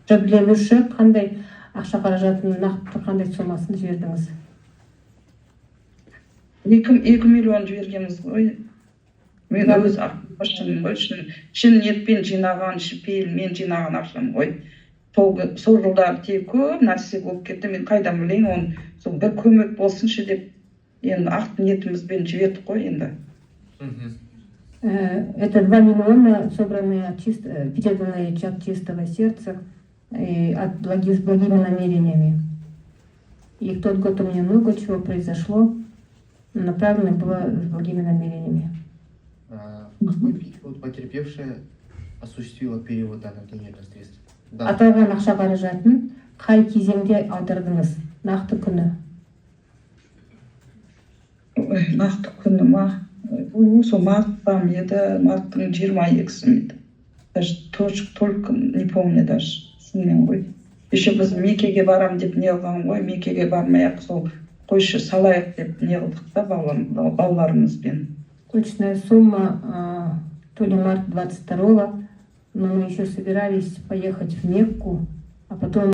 Жәбірленуші қандай ақша қаражатының нақты қандай сомасын жібердіңіз? 2 миллион жібергенбіз ғой. Мен өз ақшам ғой, шын ниетпен жинаған, шын пейілмен жинаған ақшам ғой. Сол жылдары тек көп нәрсе болып кетті, мен қайдан білейін оны. Сол бір көмек болсыншы деп, енді ақ ниетімізбен жібердік қой енді. Это 2 миллиона, собранные переданные от чистого сердца и с благими намерениями. И в тот год у меня много чего произошло, направлено было с благими намерениями. В какой период потерпевшая осуществила перевод данных денежных средств? Да. Аталған ақша қаражатын қай кезеңде аудардыңыз? Нақты күні. Ой, нақты күні ма? Ой, сол мартта ма еді, марттың 22-сі ме еді, даже толком не помню даже, шынымен ғой. Еще біз Меккеге барам деп не қылған ғой, Меккеге бармай ақ сол қойшы, салайық деп не қылдық та балаларымызбен. Точная сумма, то ли март 22-го, но мы еще собирались поехать в Мекку, а потом